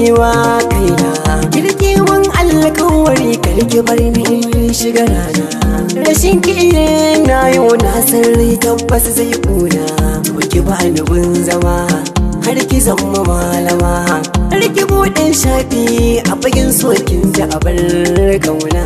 baiwa kaina. Kirkewan alkawari karki bar ni in shiga rana. Rashin ki na yau na sarri tabbas zai kuna. Ki bani gun zama har ki zama malama, har ki buɗe shafi a fagen sokin da abar kauna.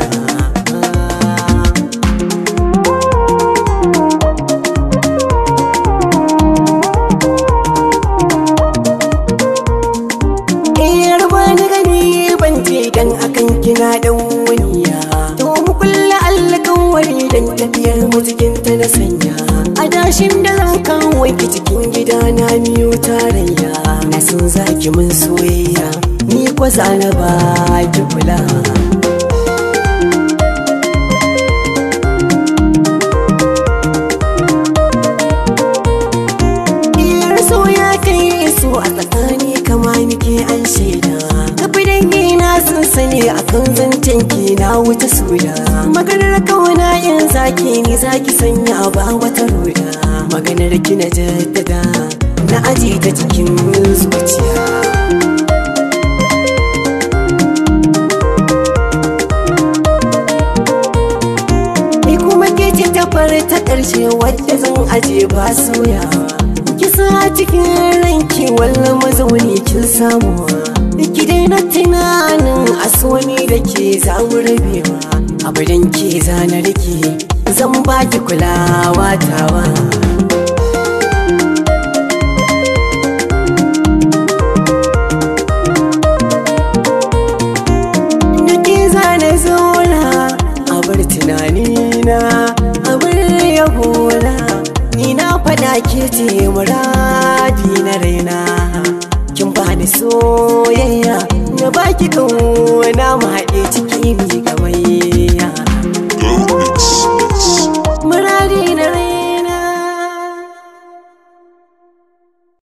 Dan akan kina dan waniya, to mu kulla alƙawari dan tafiyar mu cikin ta na sanya. Adashin da zan kawo ki cikin gida na miyo tarayya, na san zaki mun soyayya ni kwa zana ba ki kula. Iyar so ya kai so a tsakani kama muke an shaida. Sun sani akan zancen ki na wuce suda. Maganar kauna in zaki ni zaki sanya ba wata ruda. Maganar ki na jaddada na aji ta cikin zuciya. Ni kuma ke ce ta fara ta ƙarshe wadda zan aje ba soya. Ki sa cikin ranki walla mazauni kin samu. Ki daina tunanin asoni da ke za mu rabewa, abadan ke zana rike zan baki kulawa tawa. Da ke zana zauna a bar tunanina a bar yabona, ni na faɗa ke ce muradi na raina. Kin bani soyayya na baki kauna mu haɗe ciki mi